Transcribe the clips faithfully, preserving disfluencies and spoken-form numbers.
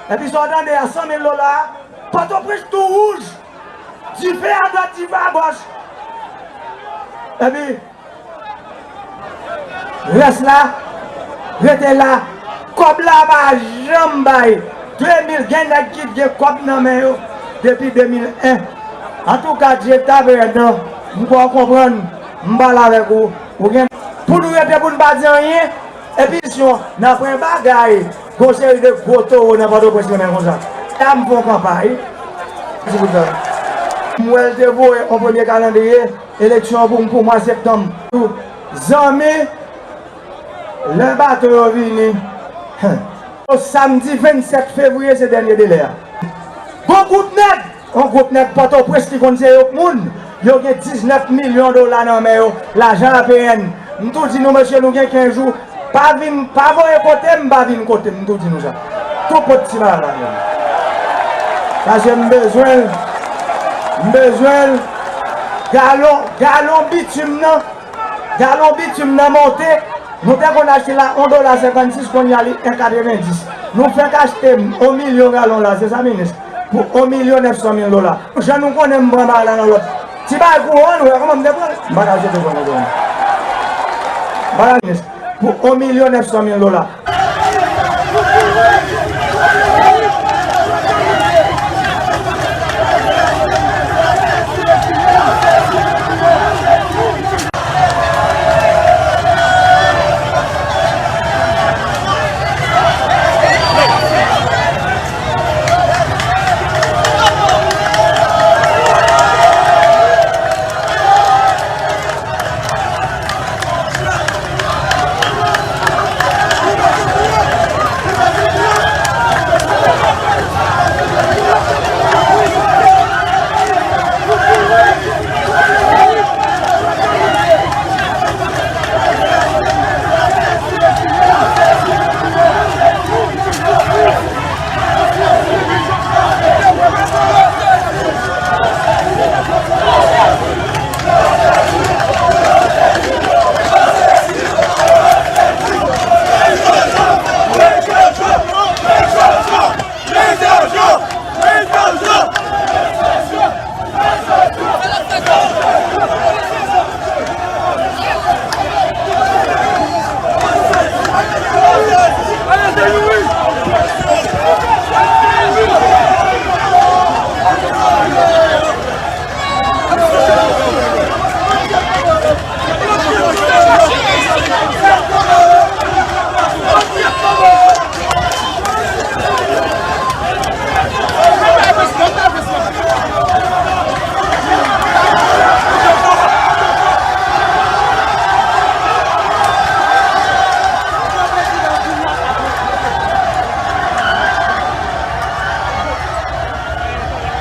Epi sa w tande a san mil dola, Pòtoprens tou wouj. Dife adwat, dife agòch. Epi, rès la, rete la. Kòb la pa janm bay. De mil, gen nèg ki gen kòb nan men yo depi de mil en. Antouka, Dye ta pèdan, m kwè w konprann, m pale avèk ou. Ou gen, pou nou rete, pou n pa di anyen, epi syon, n ap wè bagay, gon seri de gwo towo nan Pòtoprens renmen konsa. La m fè yon kanpay. Ti bout la. M wè l te voye yon premye kalandriye eleksyon pou, pou mwa septanm. Zanmi, lè bato yo vini, samdi vennsèt fevriye se dènye delè a. Gon gwoup nèg, yon gwoup nèg Pòtoprens ki konn se yo k moun, yo gen diznèf milyon dola nan men yo, lajan A P N. M tou di nou, mesye, nou gen kenz jou, pa vin, pa voye kote m, pa vin kote m, m tou di nou sa. Tou pot ti malad la. Paske m bezwen l, m bezwen l. Galon, galon bitim nan, galon bitim nan monte. Nou te konn achte la yon dola senkannsis, kounye a li en katrevenndis. Nou fèk achte yon milyon galon la, se sa, minis? Pou yon milyon nèf san mil dola. Jan nou konnen m pran bagay la nan lòt. Ti bagay kouran, nou wè kòman m te pran l. M pa ka jete kòb nan kouran. M pa ka, minis. Pou yon milyon nèf san mil dola.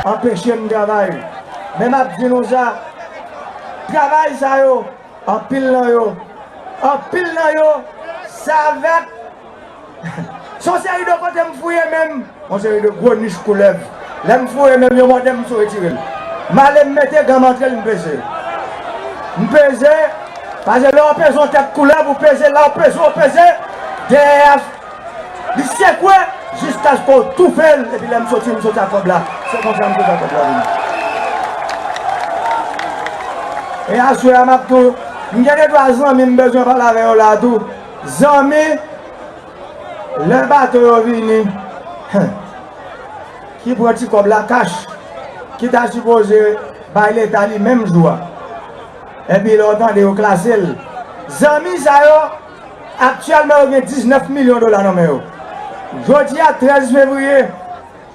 anpeche m travay. Men m ap di nou sa, travay sa yo, anpil nan yo, anpil nan yo, se avèk se yon seri de kote m fouye men m, yon seri de gwo nich koulèv. Lè m fouye men m, yo mòde m, m sou retire l. M ale, m mete gan, m antre l, m peze. M peze, paske lè w peze yon tèt koulèv, ou peze la, ou peze, ou peze, dèyè a, li sekwe jiskaske w toufe l, epi lè m soti, m soti ak kòb la. Se konsa m soti ak kòb la vini. E aswè a, m ap tou, m gen de twa zanmi m bezwen pale avè yo la tou. Zanmi, lè bato yo vini, ki pran ti kòb la kach, ki ta sipoze bay Leta li menm jou a. Epi lè w tande yo klase l. Zanmi sa yo, aktyèlman yo gen diznèf milyon dola nan men yo. Jodi a, trèz fevriye,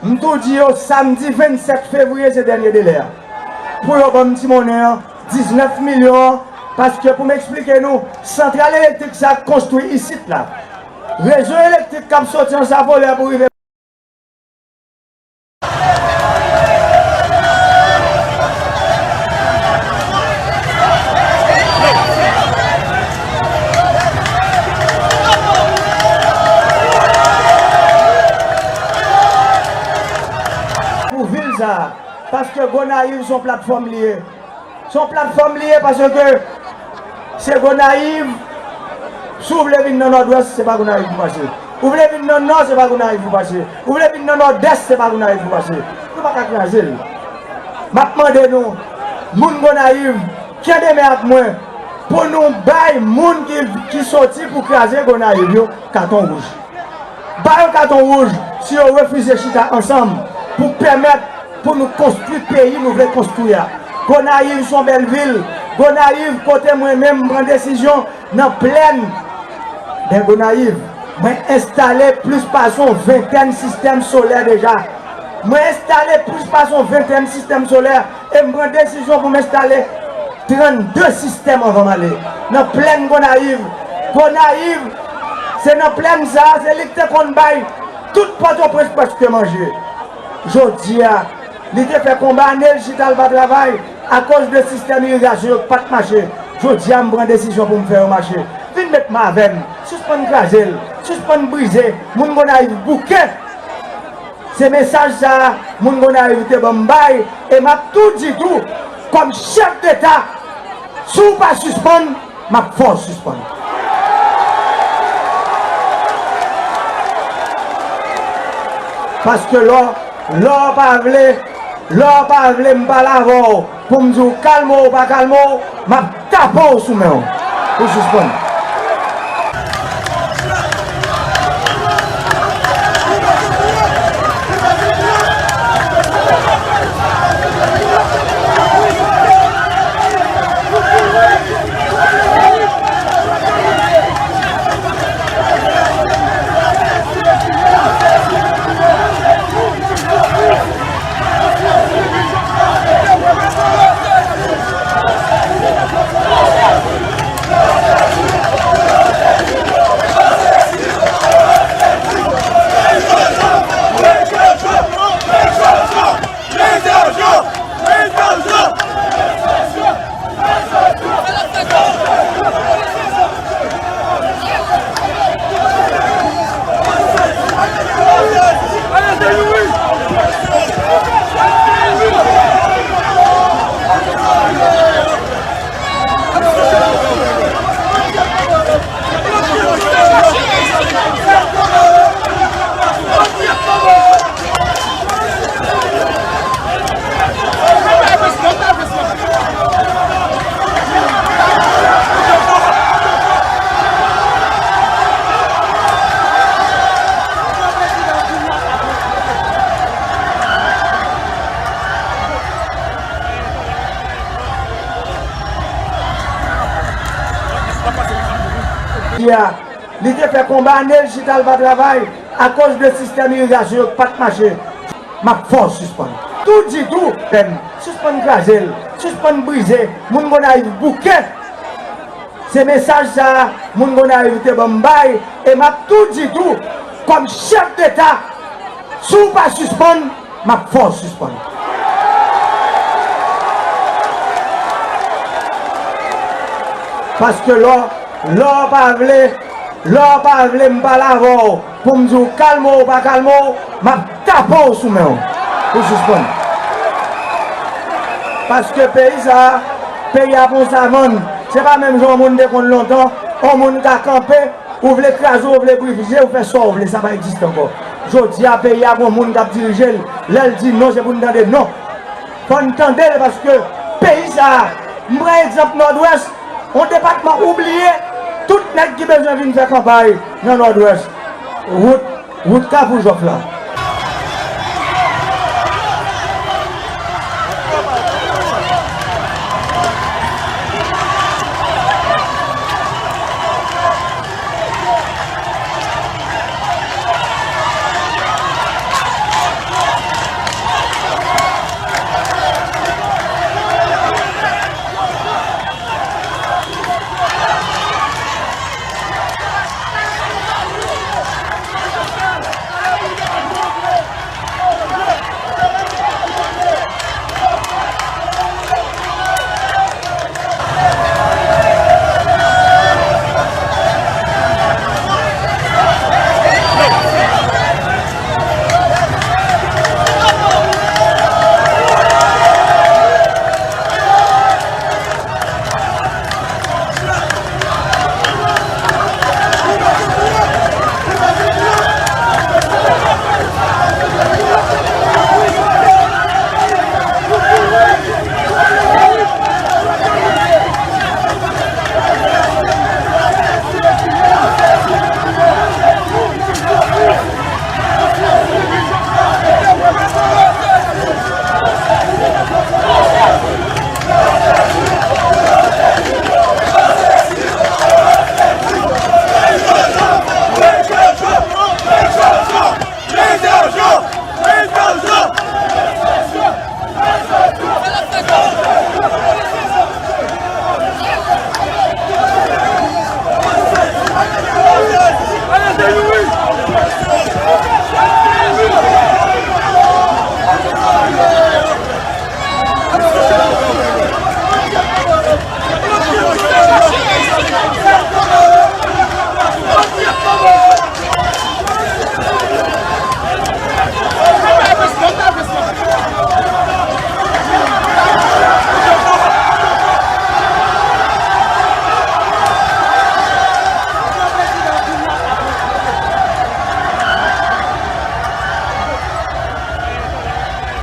m tou di yo, samdi vennsèt fevriye se dènye delè a. Pou yo ban m ti monnen an, diznèf milyon an, paske pou m eksplike nou, santral elektrik sa k konstwi isit la, rezo elektrik k ap soti Ansafolè pou rive pou vil sa a, paske Gonayiv se yon platfòm li ye. Se yon platfòm li ye paske se Gonayiv. Si w vle vin nan Nòdwès, se pa Gonayiv pou pase. Ou vle vin nan Nò, se pa Gonayiv pou pase. Ou vle vin nan Nòdès, se pa Gonayiv pou pase. Nou pa ka kraze l. M ap mande nou, moun Gonayiv, kenbe men ak mwen pou nou bay moun ki, ki soti pou kraze Gonayiv yo katon wouj. Ba yo katon wouj si yo refize chita ansanm pou pèmèt pou nou konstwi peyi nou vle konstwi a. Gonayiv se yon bèl vil. Gonayiv, kote mwen menm, m pran desizyon nan plèn de Gonayiv. Mwen enstale plis pase yon ventèn sistèm solè deja. Mwen enstale plis pase yon ventèn sistèm solè. E m pran desizyon pou m enstale trannde sistèm anvan m ale. Nan plèn Gonayiv. Gonayiv, se nan plèn sa a, se li k te konn bay tout Pòtoprens prèske manje. Jodi a, li te fè konba ane l chita l pa travay akoz de sistèm irigasyon yo k pa t mache. Jodi a, m pran desizyon pou m fè yo mache. Vin met men avè m. Sispann kraze l. Sispann brize. Moun Gonayiv bouke. Se mesaj sa a, moun Gonayiv te ban m bay, e m ap tou di tou, kòm chèf deta, si w pa sispann, m ap fè w sispann. Paske lè w, lè w pa vle, lè w pa vle m pale avè w, pou m di w kalme w ou pa kalme w, m ap tape w sou men w. Ou sispann. Li te fè konba ane l chita l pa travay akoz de sistèm irigasyon yo k pa t mache. M ap fè w sispann. Tou di tou, pèn, sispann kraze l, sispann brize moun Gonayiv bouke. Se mesaj sa a moun Gonayiv te ban m bay, e m ap tou di tou, kòm chèf deta, si w pa sispann, m ap fè w sispann. Paske lè w, lè w pa vle, lè w pa vle m pale avè w pou m di w kalme w ou pa kalme w, m ap tape w sou men w pou w sispann. Paske peyi sa a, peyi a pa yon savann. Se pa menm jan yon moun te konn lontan, yon moun ka kanpe, ou vle kraze, ou vle brize, ou fè sa w vle, sa pa egziste ankò. Jodi a, peyi a gon moun k ap dirije l, lè l di non, se pou n tande non. Fò n tande l paske peyi sa a, m pran egzanp Nòdwès, yon depatman oubliye, tout nèg ki bezwen vin fè kanpay nan Nòdwès, wout, wout Kafou Jòf la.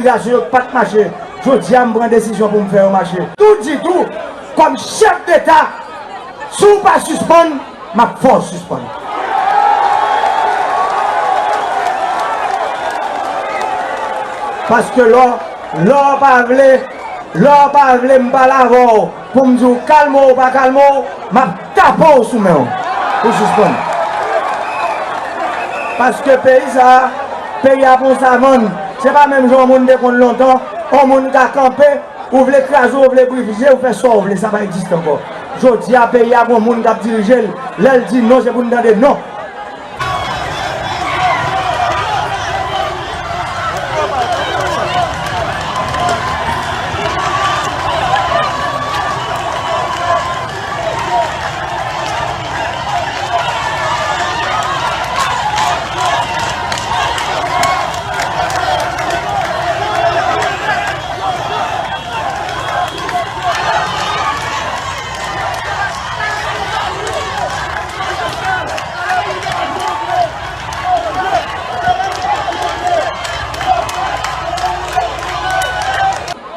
Delegasyon yo pa t mache. Jodi a, m pran desizyon pou m fè yo mache. Tou di tou, kòm chèf deta, si w pa sispann, m ap fè w sispann. Paske lè w, lè w pa vle, lè w pa vle m pale avè w pou m di w kalme w ou pa kalme w, m ap tape w sou men w pou w sispann. Paske peyi sa a, peyi a pa yon savann. Se pa menm jan yon moun te konn lontan, yon moun ka kanpe, ou vle kraze, ou vle brize, ou fè sa w vle, sa pa egziste ankò. Jodi a, peyi a gon moun k ap dirije l, lè l di non, se pou n tande non.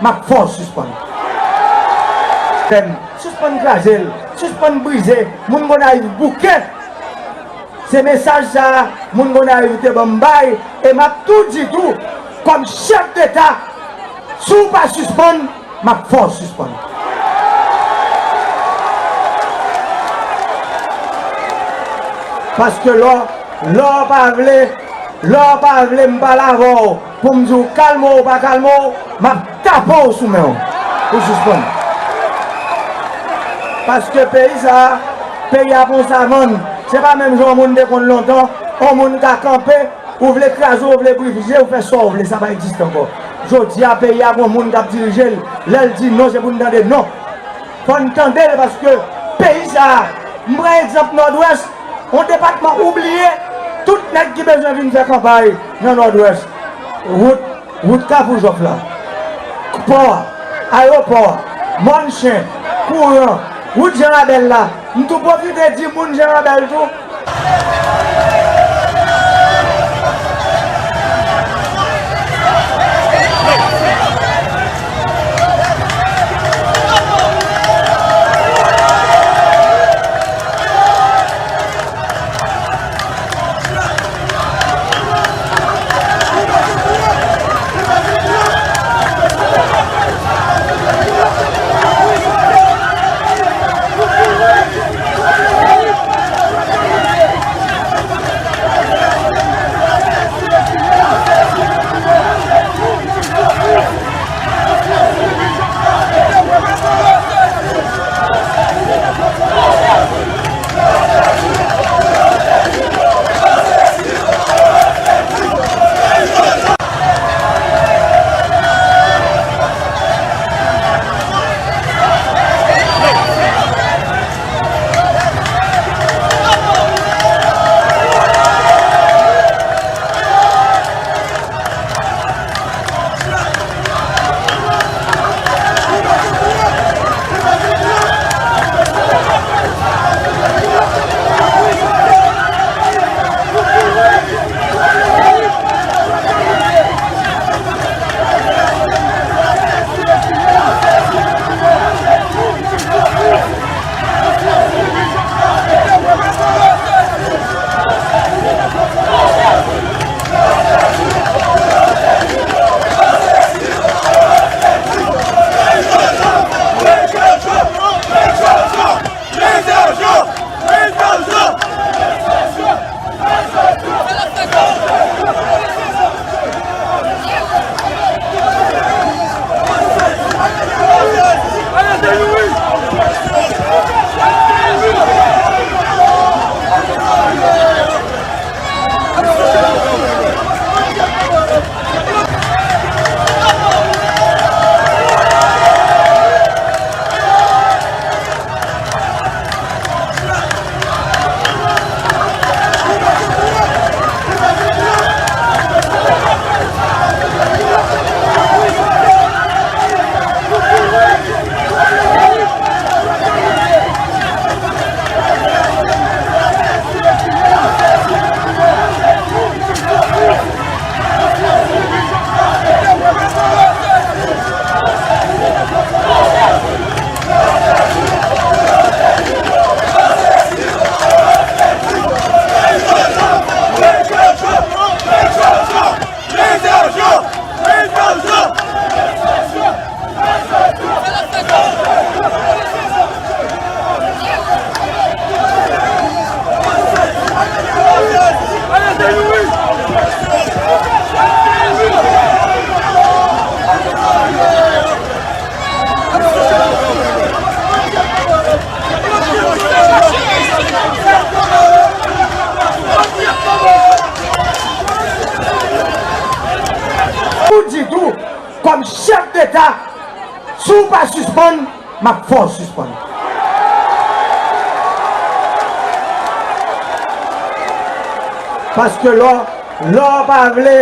M ap fè w sispann. Fè m sispann kraze l, sispann brize, moun Gonayiv bouke. Se mesaj sa a, moun Gonayiv te ban m bay, e m ap tou di tou, kòm chèf deta, si w pa sispann, m ap fè w sispann. Paske lè w, lè w pa vle, lè w pa vle m pale avè w pou m di w kalme w ou pa kalme w, m ap tape w sou men w pou w sispann. Paske peyi sa a, peyi a pa yon savann. Se pa menm jan yon moun te konn lontan, yon moun ka kanpe, ou vle kraze, ou vle brize, ou fè sa w vle, sa pa egziste ankò. Jodi a, peyi a gon moun k ap dirije l, lè l di non, se pou n tande non. Fò n tande l paske Peyi sa a, m pran egzanp Nòdwès, yon depatman oubliye, tout nèg ki bezwen vin fè kanpay nan Nòdwès. Wout, wout Kafou Jòf la, pò a, ayewopò a, Mòn Chen, kouran, wout Jan Rabèl la. M tou pwofite di moun Jan Rabèl tou. Pou di tou, kòm chèf deta, si w pa sispann, m ap fè w sispann. Paske lè w, lè w pa vle,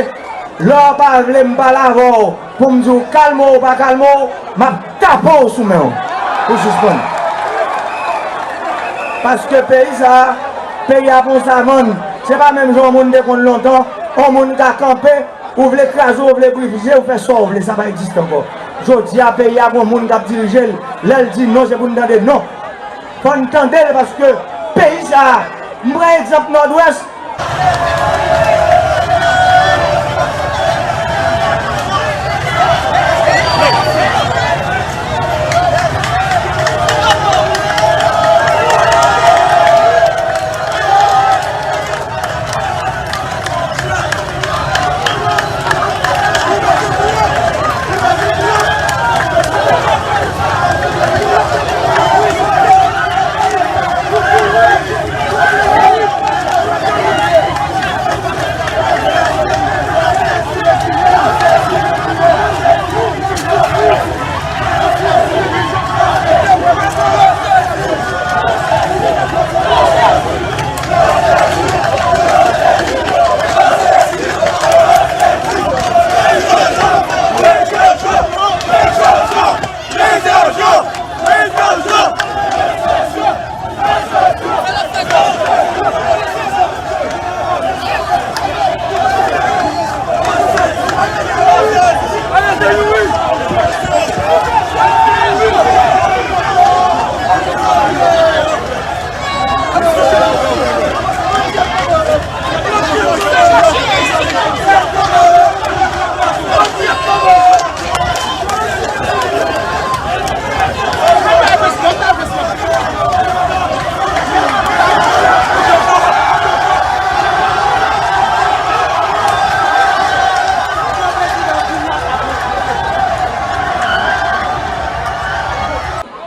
lè w pa vle m pale avè w pou m di w kalme w ou pa kalme w, m ap tape w sou men w pou w sispann. Paske peyi sa a, peyi a pa yon savann. Se pa menm jan yon moun te konn lontan, yon moun ka kanpe, ou vle kraze, ou vle brije, ou fè sa w vle, sa pa egziste ankò. Jodi a, peyi a gon moun k ap dirije l, lè l di non, se pou n tande non. Fò n tande l paske peyi sa a, m pran egzanp Nòdwès,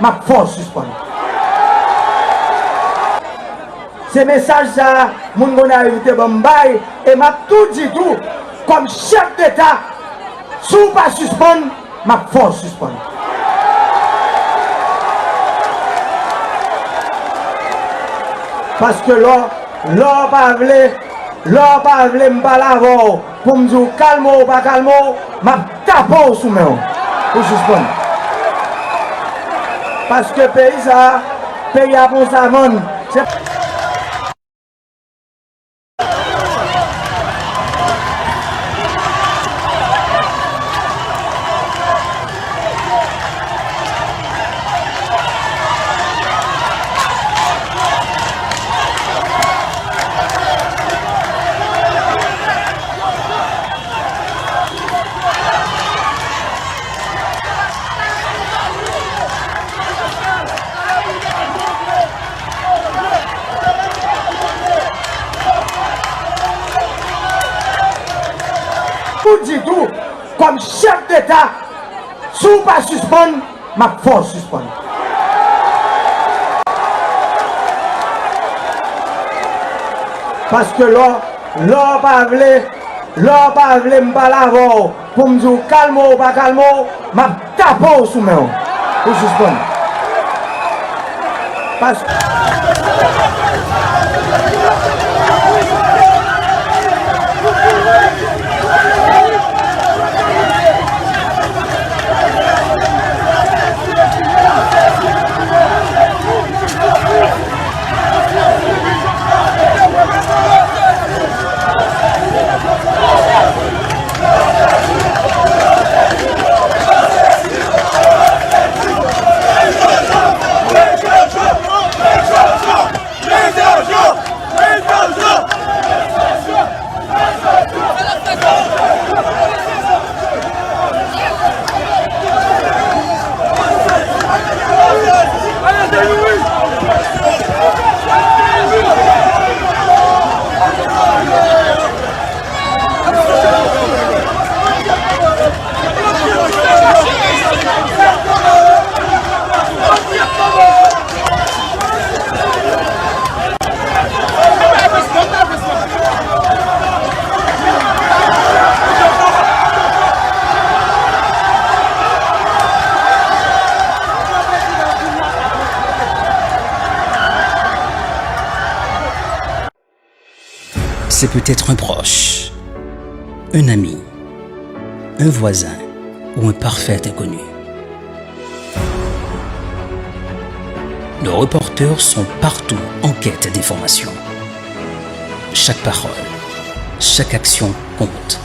M ap fè w sispann. Se mesaj sa a, moun Gonayiv te ban m bay, e m ap tou di tou, kòm chèf deta, si w pa sispann, m ap fè w sispann. Paske lè w, lè w pa vle, lè w pa vle m pale avè w pou m di w kalme w ou pa kalme w, m ap tape w sou men w pou w sispann. Paske peyi sa a, peyi a pa yon savann. Se Pou di tou, kòm chèf deta, si w pa sispann, m ap fè w sispann. Paske lè w, lè w pa vle, lè w pa vle m pale avè w pou m di w kalme w ou pa kalme w, m ap tape w sou men w pou w sispann. Paske C'est peut-être un proche, un ami, un voisin ou un parfait inconnu. Nos reporters sont partout en quête d'informations. Chaque parole, chaque action compte.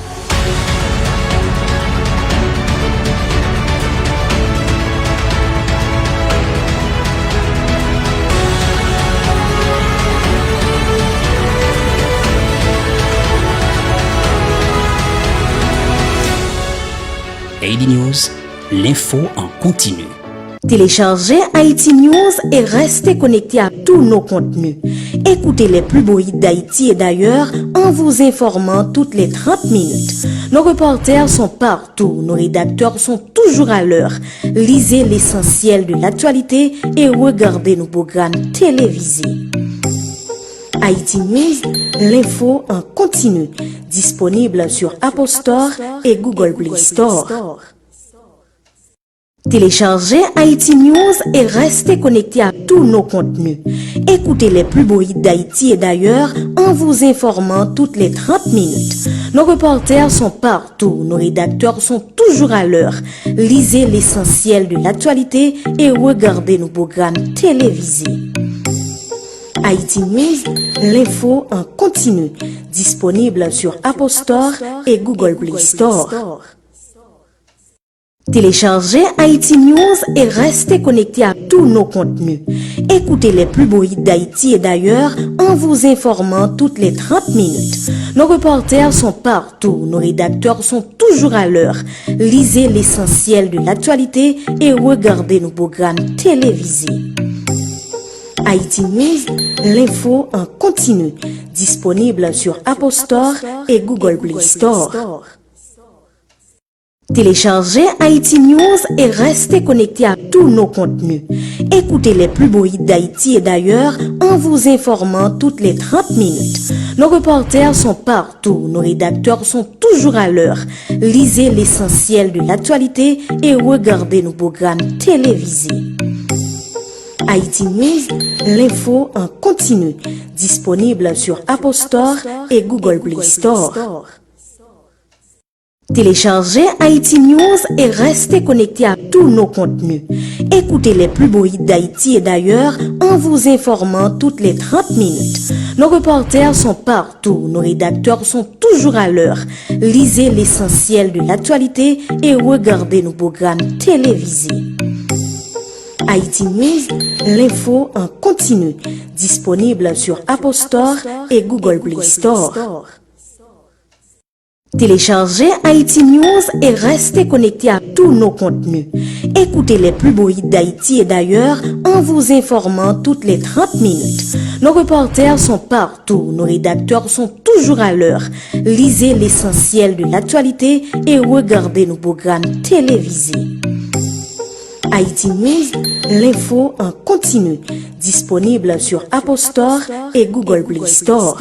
Haiti News, l'info en continu. Téléchargez Haïti News et restez connectés à tous nos contenus. Écoutez les plus beaux hits d'Haïti et d'ailleurs en vous informant toutes les trente minutes. Nos reporters sont partout, nos rédacteurs sont toujours à l'heure. Lisez l'essentiel de l'actualité et regardez nos programmes télévisés. Haïti News, l'info en continu, disponible sur Apple Store et Google Play Store. Téléchargez Haïti News et restez connectés à tous nos contenus. Écoutez les plus beaux hits d'Haïti et d'ailleurs en vous informant toutes les trente minutes. Nos reporters sont partout, nos rédacteurs sont toujours à l'heure. Lisez l'essentiel de l'actualité et regardez nos programmes télévisés. Haïti News, l'info en continu, disponible sur Apple Store et Google Play Store. Téléchargez Haïti News et restez connectés à tous nos contenus. Écoutez les plus beaux hits d'Haïti et d'ailleurs en vous informant toutes les trente minutes. Nos reporters sont partout, nos rédacteurs sont toujours à l'heure. Lisez l'essentiel de l'actualité et regardez nos programmes télévisés. Haïti News, l'info en continu, disponible sur Apple Store et Google Play Store. Téléchargez Haïti News et restez connectés à tous nos contenus. Écoutez les plus beaux hits d'Haïti et d'ailleurs en vous informant toutes les trente minutes. Nos reporters sont partout, nos rédacteurs sont toujours à l'heure. Lisez l'essentiel de l'actualité et regardez nos programmes télévisés. Haïti News, l'info en continu, disponible sur Apple Store et Google Play Store. Téléchargez Haïti News et restez connectés à tous nos contenus. Écoutez les plus beaux hits d'Haïti et d'ailleurs en vous informant toutes les trente minutes. Nos reporters sont partout, nos rédacteurs sont toujours à l'heure. Lisez l'essentiel de l'actualité et regardez nos programmes télévisés. Haïti News, l'info en continu, disponible sur Apple Store et Google Play Store. Téléchargez Haïti News et restez connectés à tous nos contenus. Écoutez les plus beaux hits d'Haïti et d'ailleurs en vous informant toutes les trente minutes. Nos reporters sont partout, nos rédacteurs sont toujours à l'heure. Lisez l'essentiel de l'actualité et regardez nos programmes télévisés. Haïti News, l'info en continu, disponible sur Apple Store et Google Play Store.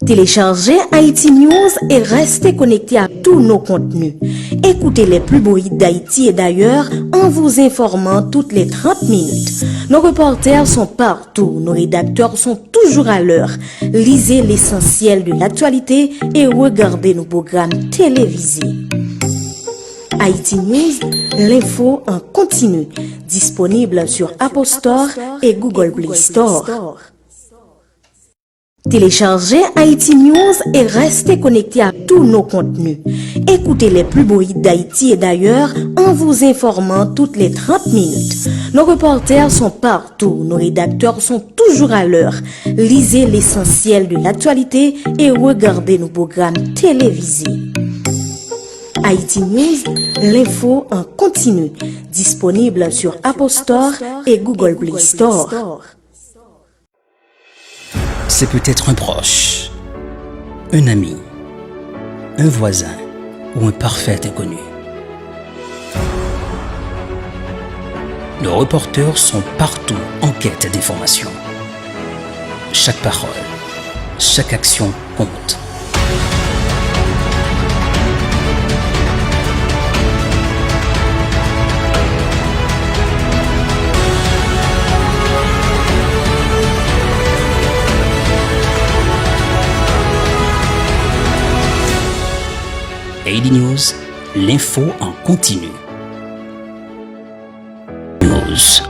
Téléchargez Haïti News et restez connectés à tous nos contenus. Écoutez les plus beaux hits d'Haïti et d'ailleurs en vous informant toutes les trente minutes. Nos reporters sont partout, nos rédacteurs sont toujours à l'heure. Lisez l'essentiel de l'actualité et regardez nos programmes télévisés. Haïti News, l'info en continu, disponible sur Apple Store et Google Play Store. Téléchargez Haïti News et restez connectés à tous nos contenus. Écoutez les plus beaux hits d'Haïti et d'ailleurs en vous informant toutes les trente minutes. Nos reporters sont partout, nos rédacteurs sont toujours à l'heure. Lisez l'essentiel de l'actualité et regardez nos programmes télévisés. Haïti News, l'info en continu, disponible sur Apple Store et Google Play Store. C'est peut-être un proche, un ami, un voisin ou un parfait inconnu. Nos reporters sont partout en quête d'informations. Chaque parole, chaque action compte. A D News, l'info en continu. News.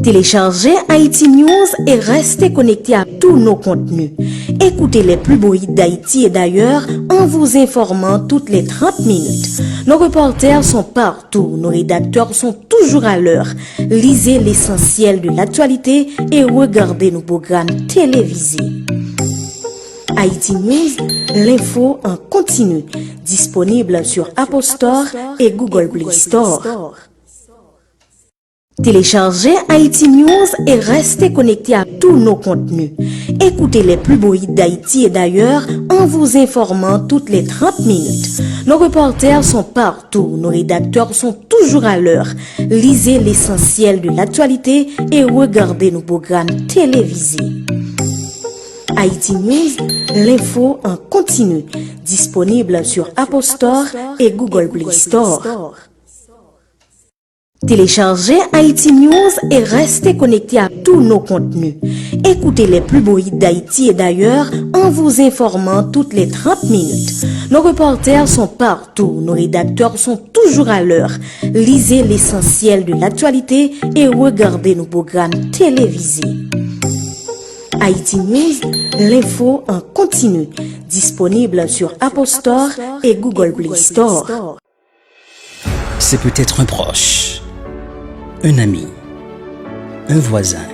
Téléchargez Haïti News et restez connectés à tous nos contenus. Écoutez les plus beaux hits d'Haïti et d'ailleurs en vous informant toutes les trente minutes. Nos reporters sont partout, nos rédacteurs sont toujours à l'heure. Lisez l'essentiel de l'actualité et regardez nos programmes télévisés. Haïti News, l'info en continu, disponible sur Apple Store et Google Play Store. Téléchargez Haïti News et restez connectés à tous nos contenus. Écoutez les plus beaux hits d'Haïti et d'ailleurs en vous informant toutes les trente minutes. Nos reporters sont partout, nos rédacteurs sont toujours à l'heure. Lisez l'essentiel de l'actualité et regardez nos programmes télévisés. Haïti News, l'info en continu, disponible sur Apple Store et Google Play Store. Téléchargez Haïti News et restez connectés à tous nos contenus. Écoutez les plus beaux hits d'Haïti et d'ailleurs en vous informant toutes les trente minutes. Nos reporters sont partout, nos rédacteurs sont toujours à l'heure. Lisez l'essentiel de l'actualité et regardez nos programmes télévisés. Haïti News, l'info en continu, disponible sur Apple Store et Google Play Store. C'est peut-être un proche, un ami, un voisin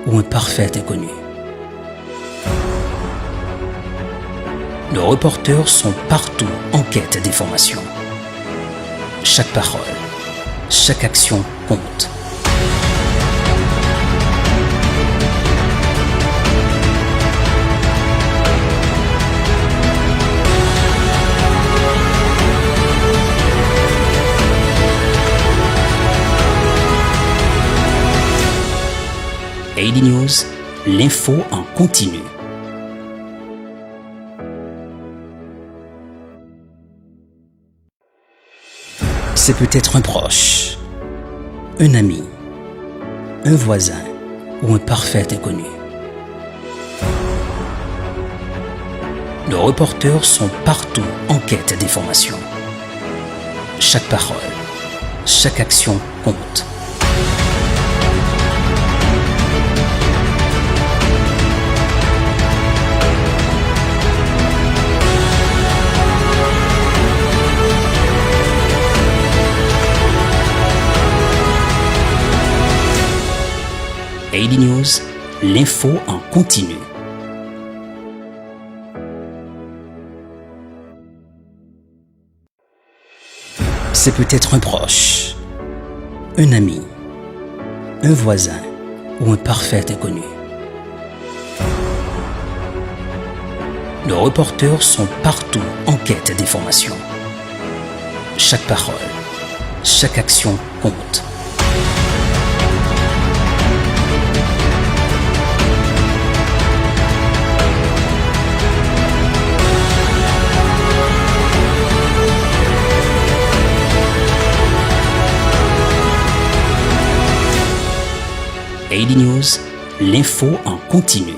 ou un parfait inconnu. Nos reporters sont partout en quête d'informations. Chaque parole, chaque action compte. A D News, l'info en continu. C'est peut-être un proche, un ami, un voisin ou un parfait inconnu. Nos reporters sont partout en quête d'informations. Chaque parole, chaque action compte. A D News, l'info en continu. C'est peut-être un proche, un ami, un voisin ou un parfait inconnu. Nos reporters sont partout en quête d'informations. Chaque parole, chaque action compte. A D News, l'info en continu.